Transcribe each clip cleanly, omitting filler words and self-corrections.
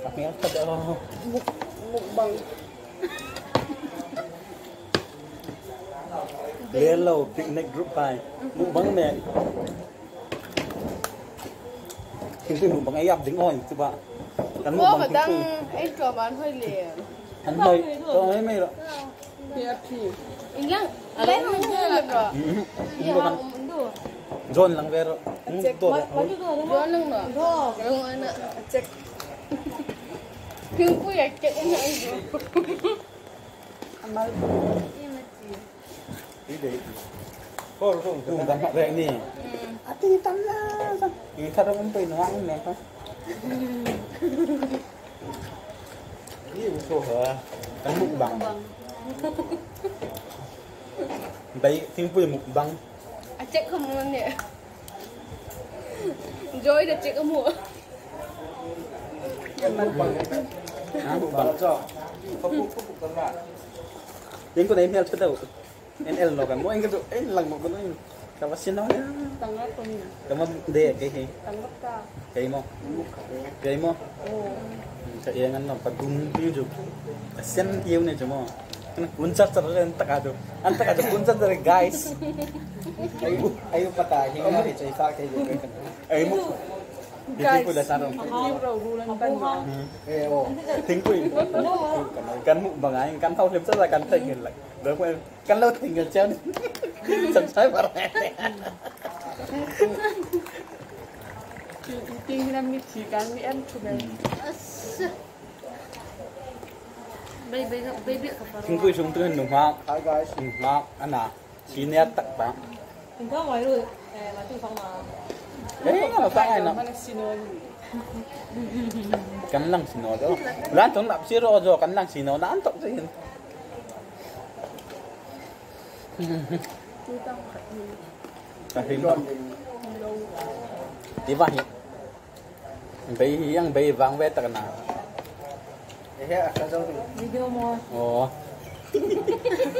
Ka hmel tha deuh a. Mukbang. Lelo picnic group pai. Mukbang mek. Thingpui mukbang ei ap ding oi chu ba. Kan mukbang thingpui. Ei ṭuam an hoi le. An hoi. To mai mai ro. Ilang. Lai hong ro. John lang ve ro. To. John lang no. Lang ana. Check. Thingpui a check na ai. Amal. Tum kan hak ni. Ati tam la. Ini thar um pui nuang ne ka. Kan mukbang. Bay thingpui mukbang. A check không luôn nè. Joy đã check không mua. Ha mukbang. Yung ko na email sa daw. NL no kan mo ang kaso eh lang mo ko na yun. Tapos sino na. Kamo de kay kay. Kay mo. Kay mo. Ka iyangan no pagum ju. Sen tiyo ne mo. Kun chat chat ren taka jo. An taka jo kun chat guys. Ayo ayo pata hinga hi chai sa ke jo kan. Ay mo. Guys. Ko da Eh oh. Thingpui. Kan mukbang ai kan thau lim sa kan thai ngin lak. Đó em kan lâu thì người treo chẳng sai mà Ting na mi chi kan mi em chu ben. Baby baby ka pa. Thingpui sung tu nung hoa Hi guys. nung hoa anh à chỉ nét tắc ba. 你刚买路哎买对方嘛？ Đấy là phải nó. Cắn lăng xì nó đó. Lan chống nạp xí rồi cắn lăng xì nó đã ăn tộng gì. Tí vào hiện. Bây yang bây vang về tắc nào. Video mo. Ồ.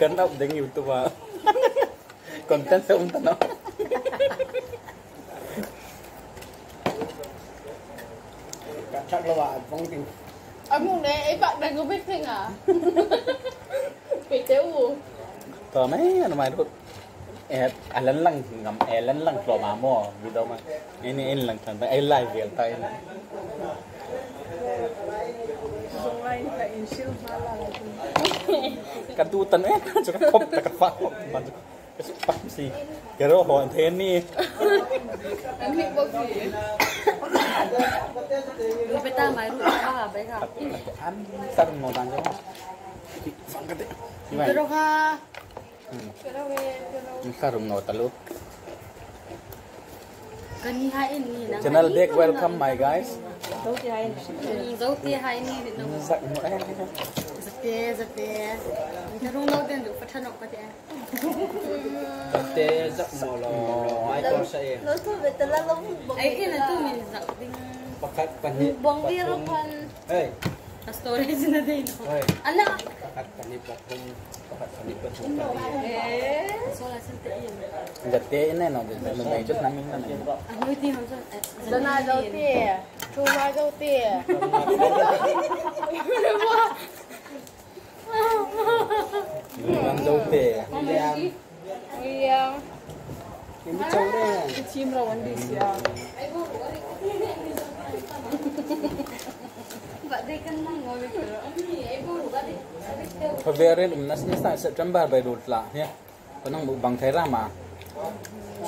Cắn động đến YouTube. Content sẽ ung tao. Chắc là bạn vong tình. Anh muốn đấy, ấy bạn đang có biết thế à? Bị téo u. Tờ mấy nó mày thôi. Alan lang ngam alan lang lo mà mo video mà. Ini in lang tan ai live việc tay này. Kan tu tan eh cho các khop ta các phát mà cái bắt gì. Cái đó họ thế ni. Anh biết bao gì? Beta mai ru ba ba ka. Ăn sao ngồi bàn cho. Sang cái đấy. Pero ka. Sao ngồi ta luôn. Kani hain ni na. Channel big welcome my guys. Dau ti hain. Dau ti hain ni no. Zak mo eh. Zate zate. Tarung nau den du pathanok ka te. Te zak mo lo mai to sa e. Lo tu betul lah lo mukbang. Ai ina tu min zak ding. Pakat pahnih. Mukbang biro kan. Hey. Storage na din. Hey. Ala. Pakat pahnih pathum. Pakat pahnih pathum. Eh. Sola sente iyan. Zate ina no mình này chút năm mình này. Ano ti ho sa. Dana dau ti. Chu ma dau ti. Ăn dâu tè. William. Ini châu đấy. Chim raw an dis ya. Ba de kan na ngồi February nas ni September bay đột lạ nhé. Có năng bằng thấy ra mà.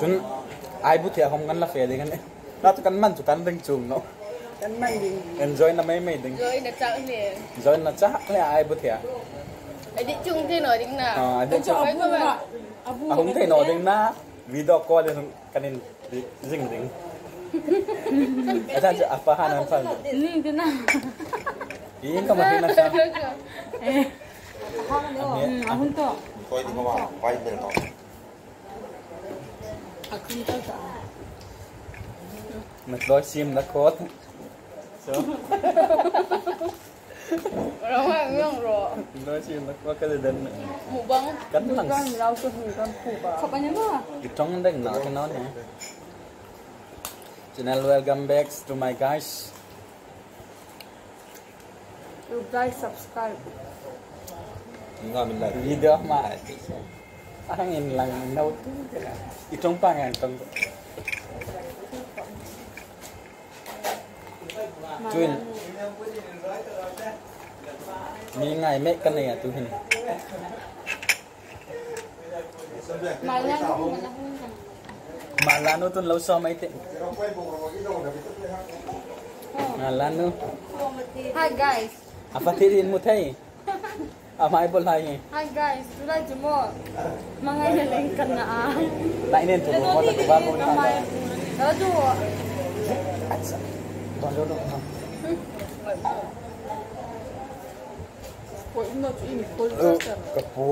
Chúng ai bút thì không ngăn là phê đấy cái này. Nó tụi cắn mặn tụi cắn đinh chùm nó. Kan man ding. Enjoy na mấy mấy đinh. Rồi là chào nè. Enjoy na chắc là ai bút thì. Ai đi chung thế nổi đinh nào. À, đi chung. Abu. À, không thể nổi đinh na. Video call lên cái nên dinh dinh. Asan apa hanan san. Ni din na. Iin ka mahina siya. Eh. Ahun to. Quay đi không ạ? Quay đi không? Akun to ta. Mình đôi sim nó cốt. Rồi ngon rồi. Đôi sim nó có cái gì đến. Mukbang. Cắn lăng. Kan rau tu hu kan pu ba. Khop anya mo. Itong ding na cái nó nè. Channel welcome back to my guys. Like subscribe. Video ma angin lang nau tu itong pangan tong chuin mi ngai me kan nei tu hin malano tun lo so mai te malano. Hi guys. Apa tirin mo tay? Amay bolay. Hi guys, tulay mo. Mga inalengkan na ah. Lainin to mo ta ba mo. Kala do. Don do. 我那一米多。个波。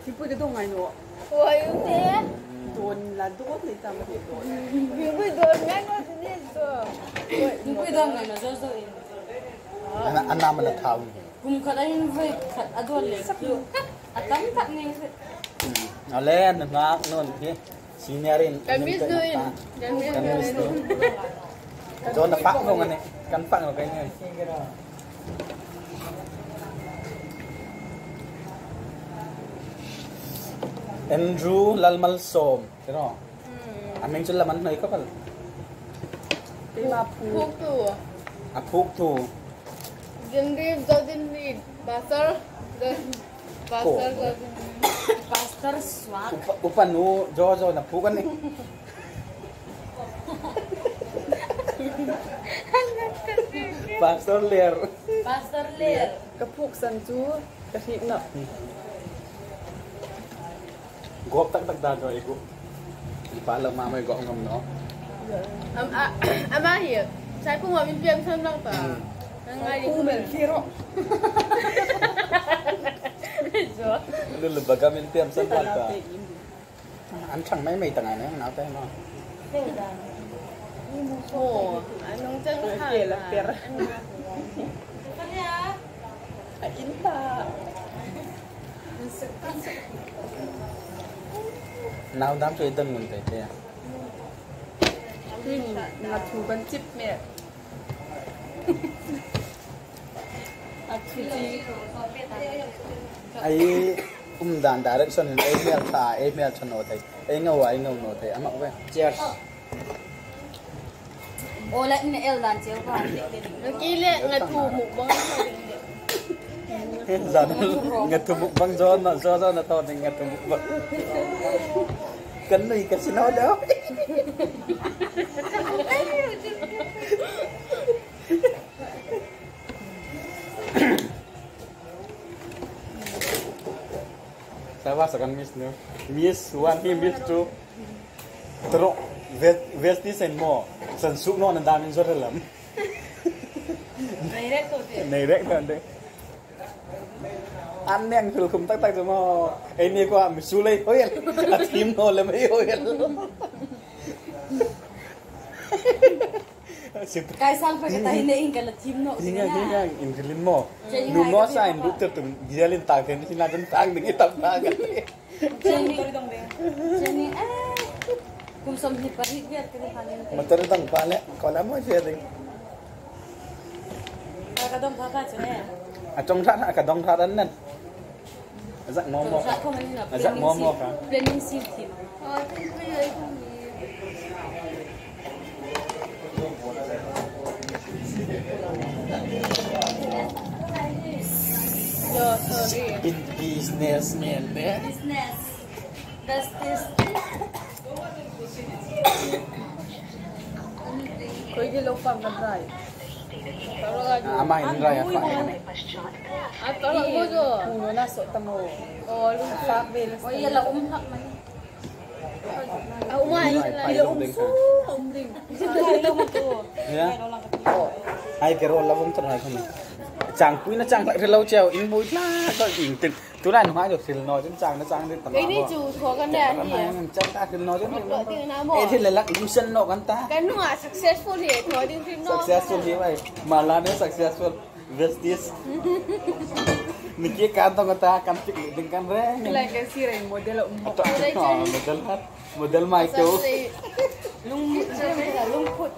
你不得动爱我。我有点。多难多你怎么得多？你不多，那个是你多。你不多爱我就说。 Ana man thaw kum khadain voi khat adol le atam tak ning ale na non hi seniorin kan miss nuin kan miss nuin cho na pak không anh kan pak cái này Andrew Lalmalsom thế đó anh mình cho làm ăn này có phải mà phúc tu à phúc tu Jendri Jodin Pastor Pastor Pastor Swak Upanu Jo Jo na phukan ni Pastor Lear Pastor Lear กระพุกสันจูกะทิเนาะ gop tak tak da jo iku pa la ma mai gop ngam no อามาเหียใช้พุ่งมาเป็นเปียมชั้นล่างต่อ กูเหมือนขี้รก Lu baga min tiam san ta ăn chẳng mấy mày tầng này nó tay nó โอ้อันน้องเจ้าค่ะ เปลี่ยนละเปลี่ยนละอินตา nào đám chơi tân nguồn thế thế ขึ้นมาถูกันจิบเมีย ai dan direction ai mel tha ai mel chano thai ai ngau ai ngau no thai ama we cheers ola in el dan cheu pa กี้เรียกงาทูหมุกบัง giờ ngà thu mục băng gió nó gió gió nó to thì ngà thu mục băng cấn này cái xin nói đó Saya kan miss no miss one hi miss two tro vesti sen mo san su no nan damin zo lam này rek to này rek to de ăn neng khul khum tak tak cho mo ai ni kwa mi su lei hoi a thim no le mai hoi cái sang phải cái tay này cái là thim nọ hinga hinga in rilin mo nu mo sa in lu tum gialin ta then sina jan tang ding tam ta ga Jenny kum som hi par hi biar ke phane matar dang pa le ko la mo che ding ka dong tha ka che à trong thắt cả dong thắt ấn nè dạng mò mò dạng mò mò cả planning sim thim อ๋อที่ไม่เลยพรุ่งนี้ In businessman eh business bestest เคยกินโลฟังกันไร ama in raya fa อ่ะตอนเราก็ หูน่าสดตะโม โอ้ลูก ฟากเบล โอ้ยเราอุ้มหักมัน เอามา ไปลงดึงค่ะ อมลิง เนี่ยai cái role là vong thật này không chàng quý nó chàng lại lâu treo in mũi la có in từng tú này nó hóa được thì nó chân chàng nó chàng đến tầm ไอ้นี่จูทัวกันแดดนี่ chàng ta thì nó chân ê thì là lắc lung sân nọกันta กันหนูอ่ะ successful เหตุทัวดิ้งฟิล์มนอก successful như vậy mà là nếu successful vestis Niki kan tong ta kan pik ding kan reng อะไรกันสิไรโมเดลอุ้ม model hat model Michael ลุงลุงพุด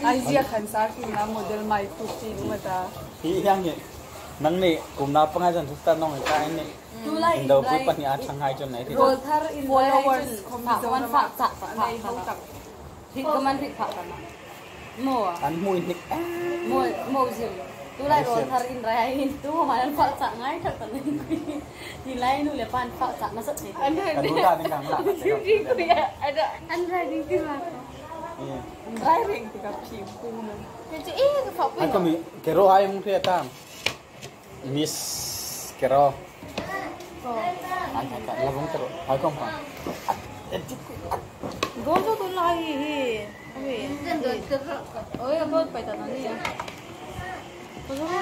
Ai zia khan sa khi na model mai tu chi ma ta. Hi yang ni nang ni kum na pangai jan thusta nong ka ni. Indo pui pa ni a thang hai chon nai thi. Rol thar in followers wan fa cha fa nei ho tak. Thit ka man thit pha ta ma. Mo An mui nik. Mo mo zim. Tu lai rol thar in rai in tu ma an fa cha ngai tha ta ni. Ni lai nu le pan fa cha na sat ni. An Kan du ta ding kang la. Ada An rai ding ti ma. Rai reng ti ka phi pu na. Cái eh cái phọc Anh có mi kero ai mung the ta. Miss kero. Ai ka la bong kero. Ai kom pa. Gol to tu lai hi. Oi. Oi gol pa ta na ni. Ko zo hi.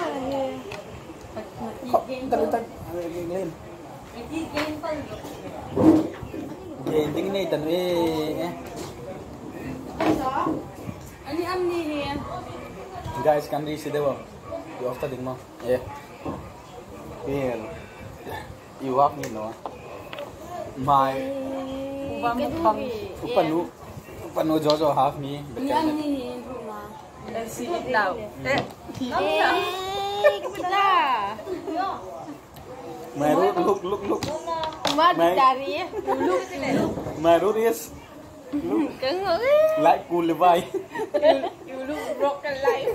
Ta ta lên. Gen ding nei tan we. Ani am ni hi. Guys, kan ri si dewa. You after ding mo. Yeah. Well. You walk ni no. My Uba mo pang upanu upanu jojo half me. Ni am ni hi ru ma. si now. Eh Eh kita. My root look look look. Ma dari. My root is Cái ngữ. like cool Levi. you look broken life.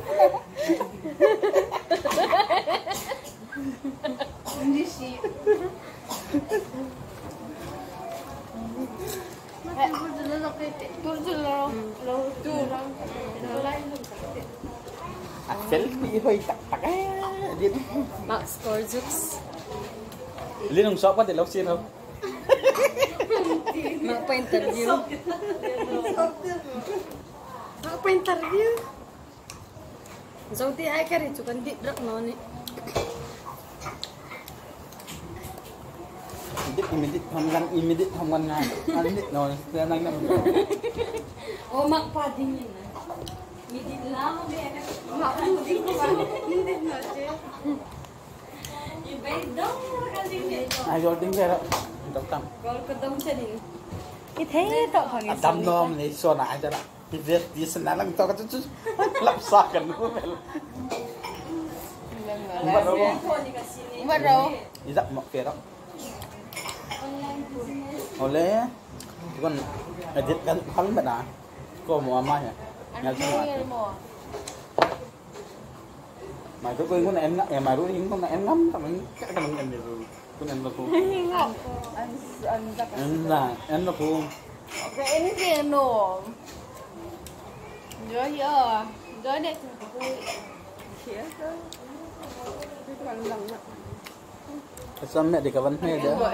À, selfie hơi tặc tặc ấy. Đi. Max Gorgeous. Liên ông shop quá thì lốc xin không? Mak pa interview. Mak pa interview. Zau ti ai kari chu kan di rak no ni. Dit immediate thom gan immediate thom gan ngay. Anh dit nó đang nằm. O mak pa dingin na. Mi di la mo be ka. Mak mu ding ko ba. Hindi na che. I bay dong ka ding ni. Ai rồi tính về đó. Tao tầm. Gol ko dong cha din. I the to phang À đâm nom này xô nại cho đó. Đi về đi xin nắng tao có chút chút lắp xa gần luôn vậy. Bắt đầu Bắt đầu. Đi dặm mọc kìa đó. Oleh, còn edit kan paling benar. Kau mau apa ya? Anh nghe mò. Mày cứ quên con em ngắm, mày rút con em ngắm, tao mình chắc là mình em được rồi. Con em là cô. An an zaka. Em là em là cô. Okay, anything no. Nhớ nhớ, nhớ này Khía cơ. Cái con lăng na. Sao mẹ để cái vấn đề đó.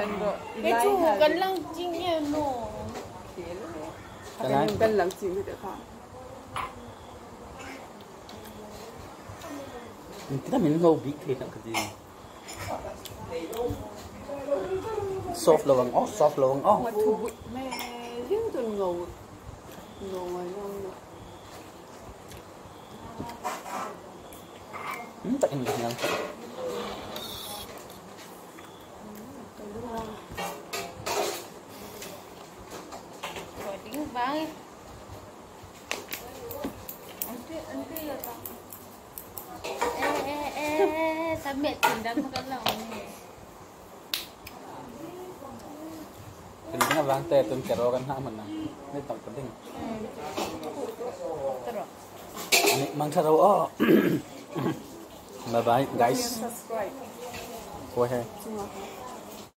Cái chú cần lăng chính nghe no. Cái này cần lăng chính được không? Kita mình ngâu bị thế nào cái gì? Soft lawang oh, soft lawang oh. Mà thủ bụi mẹ riêng tuần ngầu ngầu ngoài nông nữa. Tak ini yang. Tiếng vang. Eh, eh, mẹ tìm đâm cái lòng này. Cái vang tè tuần kẹo kan ha mình nè. Nên tập cái đinh. Mang sao đâu oh. Bye bye guys. Subscribe. Quay hay.